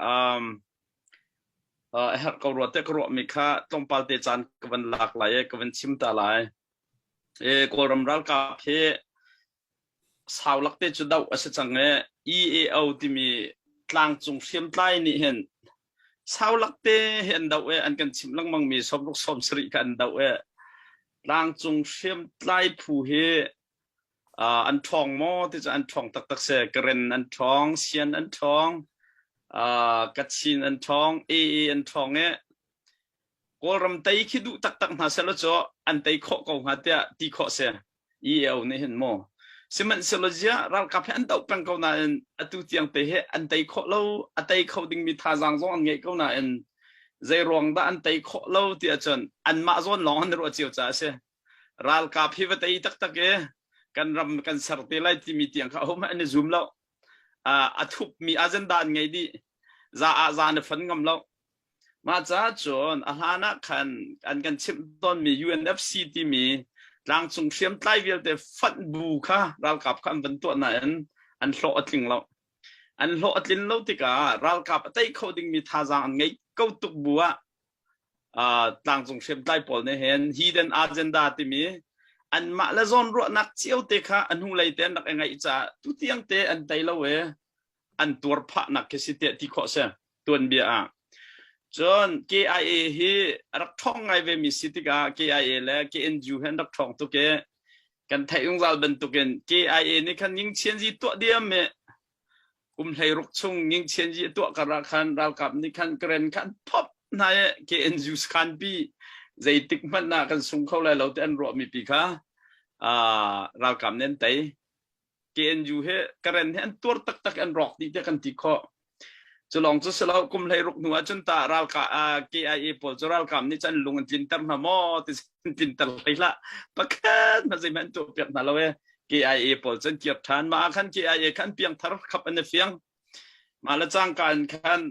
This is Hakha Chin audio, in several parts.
Um, uh, a herh ko rua te ka ruahmi kha tlawmpal te caan ka van lak lai i ka van chim ta lai. E, Kawlram ralkap hi sau lak te cu doh a si cang i EAO timi tlangcung hriamtlai nih hin sau lak te hi an doh i an kan chimh lengmang mi sawmruk sawmsarih kha an doh i tlangcung hriamtlai phu hi uh, an ṭhawng maw ti cu an ṭhawng taktak si. Karen an ṭhawng, Sian an ṭhawng, uh, Kachin an ṭhawng, AA an ṭhawng i Kawlram tei khi duh taktak hna sehlaw cu an tei khawh ko hnga tiah ti khawh si. EAO nih hin maw. Sihmanhsehlaw ziah ralkap hi an doh peng ko nain atu tiang te hi an tei khawh lo, a tei kho dingmi thazaang zong an ngeih ko nain zei ruang dah an tei khawh lo ti ahcun anmah zawn lawng an ruah cio caah a si. Ralkap hi va tei taktak i kan ram kan ser te lai timi tiang kha ahohmanh an i zum lo. A thupmi agenda an ngei dih. Za ah za na fon ngam lo. Mah caah cun a hlan ah khan an kan chimh tawnmi UNFC timi tlangcung hriamtlai vialte fonh bu kha ralkap kha an van tuah nain an hlawh a tling lo. An hlawh a tlin lo tikah ralkap a tei kho dingmi thazaang an ngeih ko tuk bu ah uh, tlangcung hriamtlai pawl nih hin hidden agenda timi anmah le zawn ruahnak cio te kha a hnulei te an rak i ngaih caah tutiang te an tei lo i an tuar phahnak khi si tiah ti khawh si. Tuanbia ah. Cun KIA hi a rak ṭhawng ngai ve mi si tikah KIA le KNU hi an rak ṭhawng tuk i kan theih zungzal bantukin KIA nih khan Yingchianzi tuah diam i kum 16 chung Yingchianzi a tuah kar ah khan ralkap nih khan Karen kha an phop hna i KNU sakhan pi zeitik hmanh ah kan sung kho lai lo ti an ruahmi pi kha ralkap nih an tei. KNU he Karen he an tuar taktak an rawk dih tiah kan ti khawh. Cu lawng cu si lo kum 16 hnu ah cun ta ralka KIA pawl cu ralkap nih cun lung an tlinter hna maw ti an tlinter hlei hlah. Pakhat hmanh zeihmanh an tuah piak hna lo e. KIA pawl cu an kir ṭhan. Mah ah khan KIA khan piangthar khap an i fiang. Mah le cangka in khan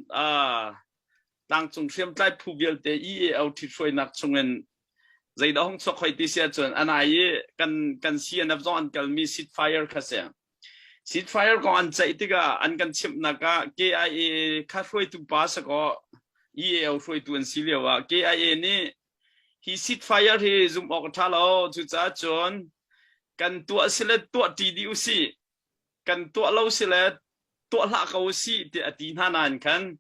tlangcung hriamtlai phu vialte EAO ṭhithruainak chungin zeidah hung chuak hoi ti si ahcun anai i kan kan CNF zong an kalmi seat fire kha si. Seat fire kong an ceih tikah an kan chimhnak ah KIA kha hruaitu pa sakaw EAO hruaitu an si lio ah KIA nih hi seat fire hi zumh awk a ṭha lo cucaah cun kan tuah si le tuah ṭi dih usih kan tuah lo si le tuah hlah ko usih tiah a ti hna nain khan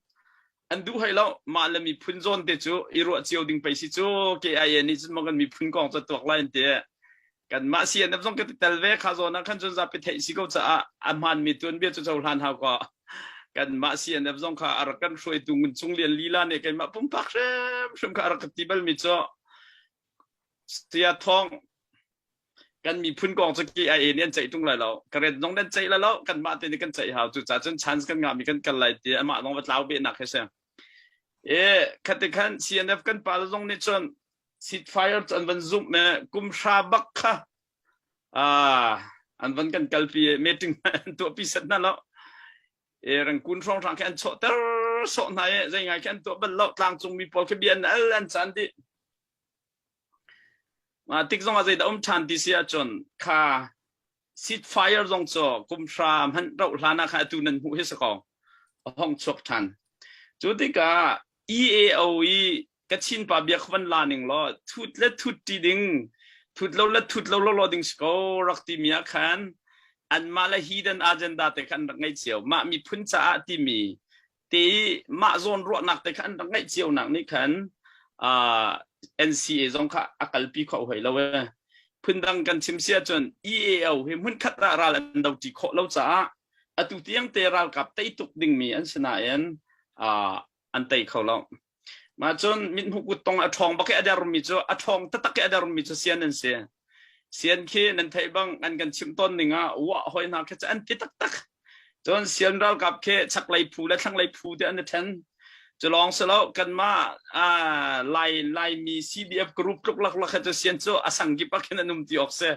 an duh hoi lo mah le miphun zawn te cu i ruah cio ding pei si cu KIA nih cun maw kan miphun kong cu tuak lai an ti kanmah CNF zong ka ti tel ve kha zawn ah khan cun zapi theih si ko caah a hmaanmi tuanbia cu cohlan hau ko kanmah CNF zong kha a rak kan hruaitu Ngun Cung Lian lila nih keimah pumpak hrimhrim kha a rak ka ti balmi cu Saya Thawng kan miphun kong cu KIA nih an ceih tung lai lo ka ret zong nan ceih lai lo kanmah te nih kan ceih hau cu ca cun chance kan ngah mi kan kal lai ti amah zong va tlau beh nak he si e khati khan CNF kan pa zong nih cun seat fire cu an van zumh me kum hra bak kha an van kan kalpi meeting an tuah pi set na lo e rangkun hrawng hrang khi an chawh ter sawh hna e zei ngai khi an tuah bal lo tlangcung mi pawl khi bia an al an chan dih Mah tik zongah zeidah um ṭhan ti si ahcun kha seat fire zong cu kum hra hmanh rauh hlan ah khan atu nan hmuh hi si ko a hong chuak ṭhan. Cu tikah EAO i Kachin pa bia kha van la ning law thut le thut ṭi ding thut lo le thut lo lo ding si ko rak timi ah khan anmah le hidden agenda te kha an rak ngei cio. Mah miphun caah timi te i mah zawn ruahnak te kha an rak ngeih cio nak nih khan uh, NCA zong kha a kalpi kho hoi lo e phundang kan chim si ahcun EAO hi hmunkhat ah ral an do ṭi khawh lo caah atu tiang te ralkap tei tuk dingmi an si nain uh, an tei kho lo Mah cun mithmuh kuttong a ṭhawng bak i a dermi cu a ṭhawng taktak i a dermi cu sian an si. Sian khi nan theih bang an kan chimh tawn ning ah wah hoi hna khi cu an ti taktak. Cun sian ralkap khi chaklei phu le thlanglei phu te an i ṭhen. Cu lawng si lo kanmah Lai Laimi CDF group tluk laklak he cu sian cu a sang kip ah khin an um ti awk si.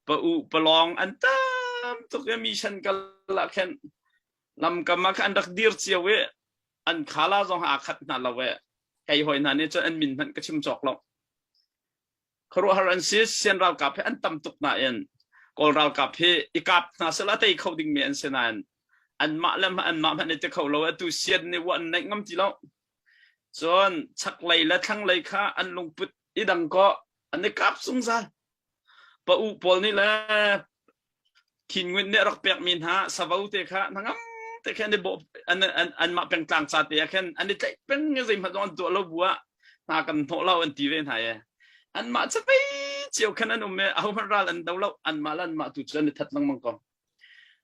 Pa u palawng an tam tuk i mission kal ah khin lamkam ah khan an rak dir cio i an khala zong aa khat hna lo e kei hoi hna nih cun an min hmanh ka chim cawk lo khuaruahhar an si sian ralkap hi an tam tuk nain kawl ralkap hi i kap hna sela tei kho dingmi an si nain Anmah le anmah hmanh i ti kho lo atu sian nih wa an neih ngam ti lo. Cun chaklei le thlanglei kha an lungput i dang kaw an i kap zungzal. Pa u pawl nih le Khin Ngunt nih a rak pekmi hna savo te kha hnangam te khin an i bawh an an anmah pengtlang ca te ah khin an i tlaih peng i zeihmanh zong an tuah lo bu ah hna kan hnawh lo an ti ve hna i anmah cavei cio khan an um i ahohmanh ral an do lo anmah le anmah tu cu an i that lengmang ko.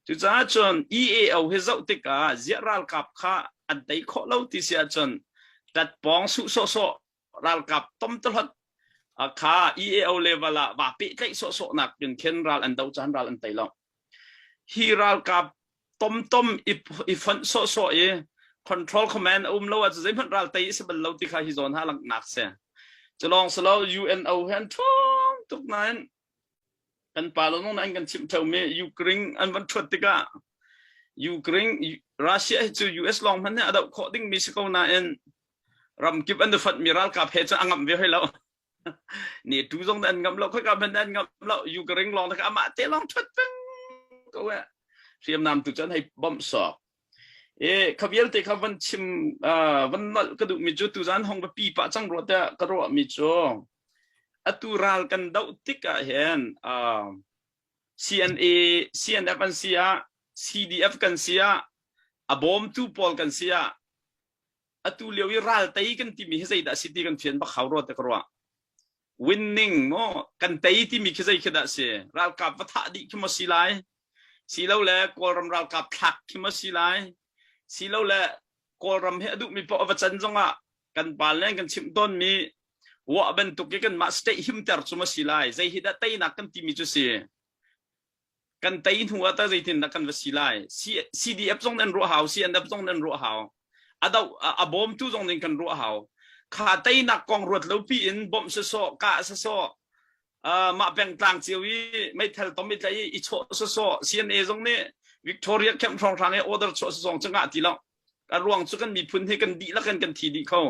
Cucaah cun EAO hi zoh tikah ziah ralkap kha an tei khawh lo ti si ahcun ṭatpawng suh sawhsawh ralkap tomtahlot kha EAO level ah va pehtlaih sawhsawh nak in khin ral an do caan ral an tei lo. Hi ralkap tomtom i fonh sawhsawh i control command a um lo ahcun zeihmanh ral tei a si bal lo ti kha hi zawn ha langhnak si. Culawng silo UNO he an ṭhawng tuk nain kan pa lo nong an kan chimh ṭheumi Ukraine an van ṭhuat tikah Ukraine Russia hi cu US lawng hmanh nih a doh khawh dingmi si ko nain ramkip an i fonhmi ralkap he cun a ngamh ve hoi lo. NATO zong an ngamh lo, khoika hmanh an ngamh lo. Ukraine lawng kha amah te lawng ṭhuat peng ko eh. Hriamnam tu cu an hei bawmh sawk. E kha vialte kha van chim van nolh ka duhmi cu tuzan hong va pi pah cang rua tiah ka ruahmi cu atu ral kan doh tik ah hin CNA CNF an si ah CDF kan si ah a bawmtu pawl kan si ah atu lio i ral tei kan timi hi zeidah si ti kan fian bak hau rua te ka ruah winning maw kan tei timi khi zei khi dah si ralkap va thah dih khi maw si lai silole kawlram ralkap thlak khi maw si lai silole kawlram hi a duhmi paoh a va can zongah kan pa le kan chimh tawnmi wah bantuk i kanmah state himter cu maw si lai zei hi dah teinak kan timi cu si kan tei hnu ah tah zeitin dah kan va si lai CDF zong nan ruah hau CNF zong nan ruah hau a do a bawmtu zong ning kan ruah hau kha teinak kong ruat lo pi in bawmh sawsawh kah sawsawh mah pengtlang cio i meithal tom i tlai i chawh sawsawh CNA zong nih Victoria camp hrawnghrang i order chuah sawsawng cu ngah ti lo a ruang cu kan miphun hi kan dihlak in kan thi dih kho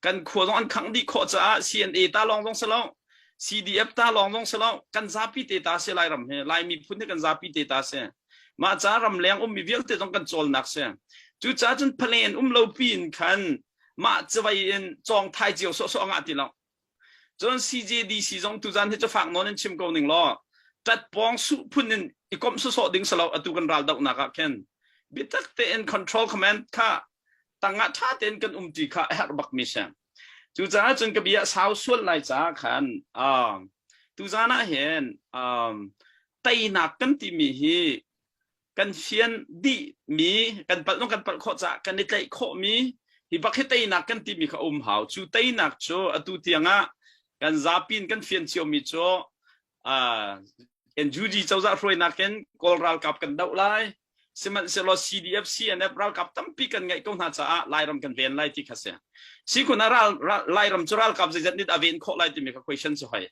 kan khua zong an khangh dih khawh caah CNA ta lawng zong si lo CDF ta lawng zong si lo kan zapi te ta si Lairam hi Lai miphun hi kan zapi te ta si mah ca ramleng ummi vialte zong kan cawlnak si cucaah cun palen um lo piin khan mah cawei in cawng thai cio sawhsawh ngah ti lo Cun CJDC zong tuzan hi cu fak nawn in chim ko ning law ṭatpawng suh phun in i komh sawsawh ding si lo atu kan ral dohnak ah khin biatak tein control command kha tangah ṭha tein kan um ti kha a herh bakmi si. Cucaah cun ka bia sau sual lai caah khan um, tuzan ah hin um, teinak kan timi hi kan fian dihmi kan palh kan palh khawh caah kan i tlaih khawhmi hi bak hi teinak kan timi kha um hau cu teinak cu atu tiangah kan zapi in kan fian ciomi cu uh, NUG cozah hruainak in Kawl ralkap kan doh lai sihmanhsehlaw CDF CNF ralkap tampi kan ngeih ko hna caah Lairam kan ven lai ti kha si sikhun ah ral, ral, Lairam cu ralkap zeizat nih a ven khawh lai timi kha question cu hoi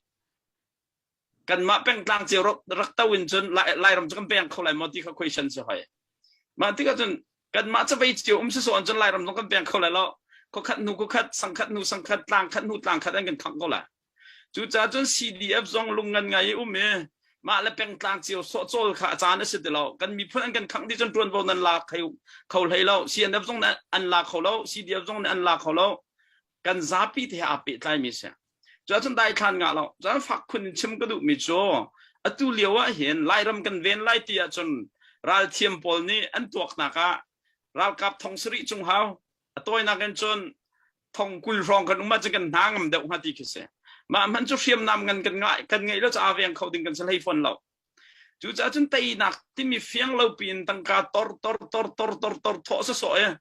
kanmah pengtlang cio rak to in cun Lairam cu kan peng kho lai maw ti kha question si hoi. Mah tikah cun kanmah cavei cio um si so cun Lairam zong kan peng kho lai lo. Khuakhat hnu khuakhat, sangkhat hnu sangkhat, tlang khat hnu tlang khat an kan khangh ko lai. Cucaah cun CDF zong lungngan ngai i um i mah le pengtlang cio sawhcawl kha a caan a si ti lo. Kan miphun an kan khangh dih cun ṭuanvo nan la kho hlei lo. CNF zong nih an la kho lo, CDF zong nih an la kho lo. Kan zapi te he aa pehtlaimi si. Cuahcun daithlan ngah lo. Cun fak khun in chim ka duhmi cu atu lio ah hin Lairam kan ven lai ti ahcun ralthiam pawl nih an tuaknak ah ralkap thong sarih cung hau a tawinak in cun thong 20 hrawng kan um ahcun kan hna ngam deuh hnga ti khi si. Mah hmanh cu hriamnam ngan kan ngah kan ngeih lo caah veng kho ding kan si hlei fawn lo. Cucaah cun teinak timi fiang lo piin tangka tor tor tor tor tor tor thawh sawsawh i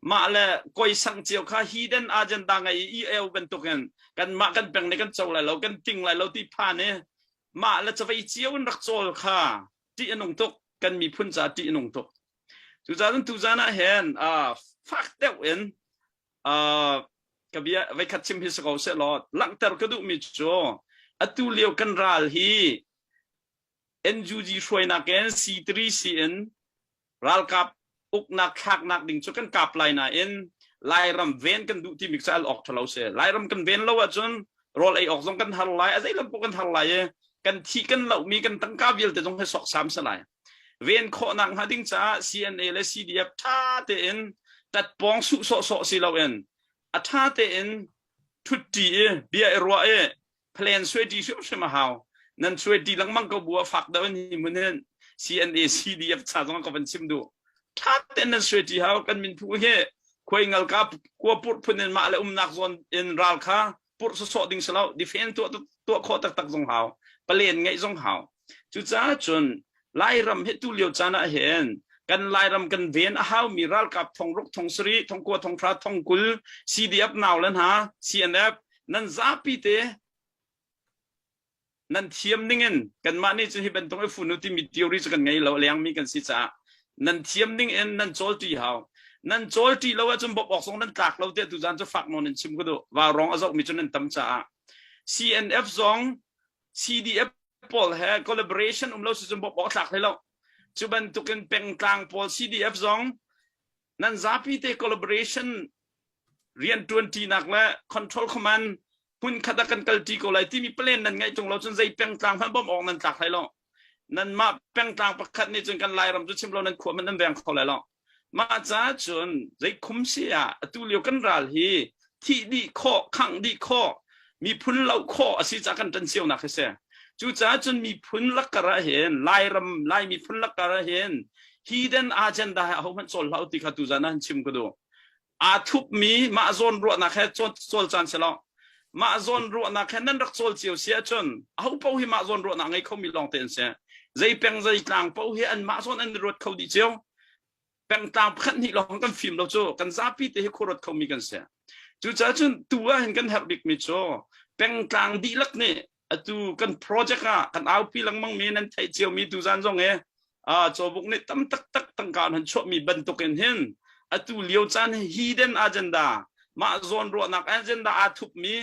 mah le koi sang cio kha hidden agenda ngei i eu bantukin kanmah kan peng nih kan co lai lo kan ting lai lo ti phan i mah le cavei cio in rak cawl kha ṭih a nung tuk kan miphun caah ṭih a nung tuk cucaah cun tuzan ah hin fak deuh in ka bia veikhat chim hi si ko seh law langhter ka duhmi cu atu lio kan ral hi NUG hruainak in C3C in ralkap uknak thlaknak ding cu kan kap lai nain Lairam ven kan duh timi cu al awk ṭhalo si. Lairam kan ven lo ahcun rawl ei awk zong kan har lai, a zei lam paoh kan har lai i kan thi kan lohmi kan tangka vialte zong hi sawksam si lai. Ven khawhnak hnga ding caah CNA le CDF ṭha tein ṭatpawng suh sawhsawh si loin a ṭha tein ṭhutṭi i bia i ruah i plan suai-ṭi hrimhrim a hau. Nan suai-ṭi lengmang ko bu ah fak deuh in hi hmun hin CNA CDF ca zong ka van chim duh. Ṭha tein nan suai-ṭi hau. Kan minphu hi khuai ngalka kua purh phun in mah le umnak zawn in ral kha purh sawsawh ding si lo. Defend tuah tuah khawh taktak zong hau. Palen ngeih zong hau. Cucaah cun Lairam hi tu lio caan ah hin kan Lairam kan ven a haumi ralkap thong ruk thong sarih thong kua thong hra thong kul CDF nau le hna CNF nan zapi te nan thiam ning in kanmah nih cun hi bantuk i funu timi theory cu kan ngei lo lengmi kan si caah nan thiam ning in nan cawl ṭi hau nan cawl ṭi lo ahcun bawmh awk zong nan tlak lo tiah tuzaan cu fak nawn in chim ka duh vaurawng a zohmi cu nan tam caah CNF zong CDF pawl he collaboration um lo si cun bawmh awk tlak hlei lo. Cu bantukin pengtlang pawl CDF zong nan zapi te collaboration rianṭuan ṭinak le control command hmunkhat ah kan kalṭi ko lai timi plan nan ngeih ṭung lo cun zei pengtlang hmanh bawmh awk nan tlak hlei lo. Nanmah pengtlang pakhat nih cun kan Lairam cu chim lo nan khua hmanh nan veng kho lai lo. Mah caah cun zeikhum si ah atu lio kan ral hi thih dih khawh, khangh dih khawh, miphun loh khawh a si caah kan ṭan cionak hi si. Cucaah cun miphun lakkar ah hin Lairam Lai miphun lakkar ah hin hidden agenda he ahohmanh cawl hlah u ti kha tuzan ah han chim ka duh. Aa thupmi mah zawn ruahnak he cawl caan si lo. Mah zawn ruahnak he nan rak cawl cio si ahcun aho paoh hi mah zawn ruahnak ngei khomi lawngte an si. Zei peng zei tlang paoh hi anmah zawn an i ruat kho dih cio. Pengtlang pakhat hnih lawng kan fim lo cu kan zapi te hi khuaruat khomi kan si. Cucaah cun tu ah hin kan herh bikmi cu pengtlang dihlak nih atu kan project ah kan aupi lengmang mi nan theih ciomi tuzan zong i cawbuk nih tam taktak tangka an han chuahmi bantukin hin atu lio caan hi hidden agenda mah zawn ruahnak agenda aa thupmi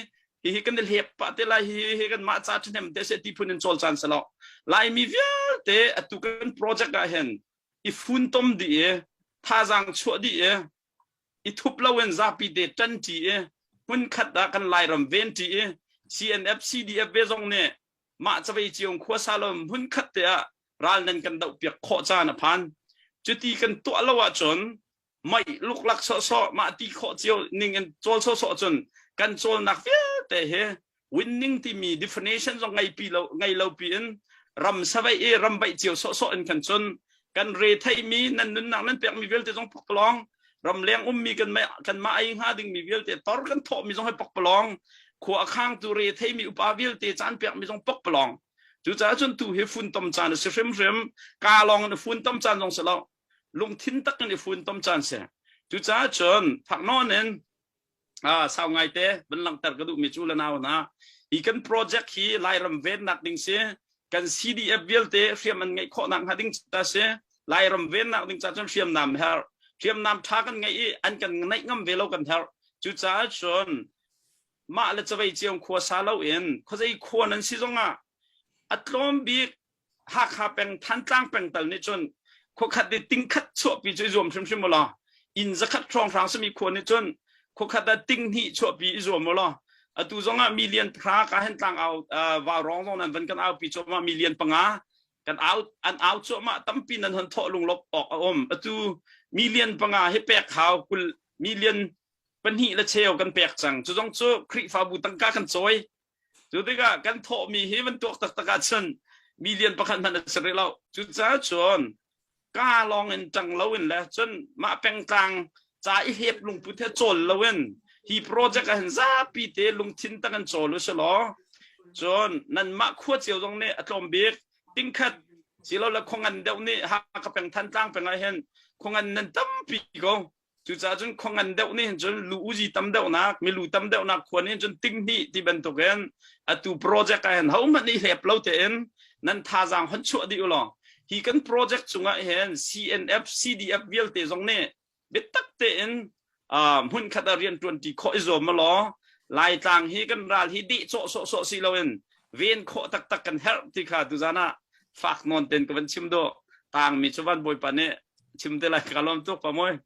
hihi kan i hlep pah te lai hi hi kan mah ca ṭhahnem te se ti phun in cawl caan si lo. Laimi vialte atu kan project ah hin i funtom dih i thazaang chuah dih i i thup loin zapi te ṭanṭi i hmunkhat ah kan Lairam venṭi i CNF CDF ve zong nih mah cavei cio khuasa lo hmunkhat te ah ral nan kan dohpiak khawh caan a phan. Cuti kan tuah lo ahcun mei luklak sawhsawh mah ti khawh cio ning in cawl sawhsawh cun kan cawlnak vialte hi winning timi definition zong ngei pi lo ngei lo pi in ram savei i ram baih cio sawhsawh in kan cun kan re theimi nan nunnak nan pekmi vialte zong pakpalawng ramleng ummi kan kan mah ei hnga dingmi vialte tor kan thawhmi zong hi pakpalawng khua a khangtu re theimi upa vialte caan pekmi zong pakpalawng. Cucaah cun tu hi funtom caan a si hrimhrim. Ka lawng in funtom caan zong si lo, lungthin tak in i funtom caan si. Cucaah cun thak nawn in sau ngaite van langhter ka duhmi cu le nau hna, hi kan project hi Lairam vennak ding si, kan CDF vialte hriam an ngeih khawhnak hnga ding ca si. Lairam vennak ding ca cun hriamnam herh, hriamnam tha kan ngeih i an kan neih ngam ve lo kan herh. Cucaah cun mah le cavei ciong khua sa loin khuazei khua nan si zongah a tlawm bik Hakha peng Thantlang peng tal nih cun khuakhat i tingkhat chuahpi cu i zuam hrimhrim u law, inn zakhat hrawnghrang simi khua nih cun khuakhat ah ting hnih chuahpi i zuam u law. Atu zongah million pahra ka hen tlang au vaurawng zong nan van kan aupi cuahmah, million panga kan au an au cuahmah, tampi nan hon thawh lunglawp awk a um. Atu million panga hi pek hau, kul million pahnih le cheu kan pek cang. Cu zong cu Khrihfabu tangka kan cawi. Cu tikah kan thawhmi hi van tuak taktak ahcun million pakhat hmanh a si rih lo. Cucaah cun ka lawng in ṭang loin le cun mah pengtlang ca i hlep lungput he cawl loin hi project ah hin zapi te lungthin tak in cawl u si law, cun nanmah khua cio zong nih a tlawm bik tingkhat silole khuangan deuh nih Hakha peng Thantlang peng ah hin khuangan nan tampi ko. Cucaah cun khua ngan deuh nih hin cun lu uzi tam deuhnak, milu tam deuhnak khua nih hin cun ting hnih ti bantukin atu project ah hin hohmanh nih hlep lo tein nan thazaang hon chuah dih u law, hi kan project cungah hin CNF, CDF vialte zong nih biatak tein hmunkhat ah rian ṭuanṭi khawh i zuam law, Laitlang hi kan ral hi deh cawh sawhsawh si loin ven khawh taktak kan herh ti kha tuzan ah fak nawn ten ka van chim duh. Tangmi cu van Bawipa nih chim te lai. Ka lawm tuk pa moi.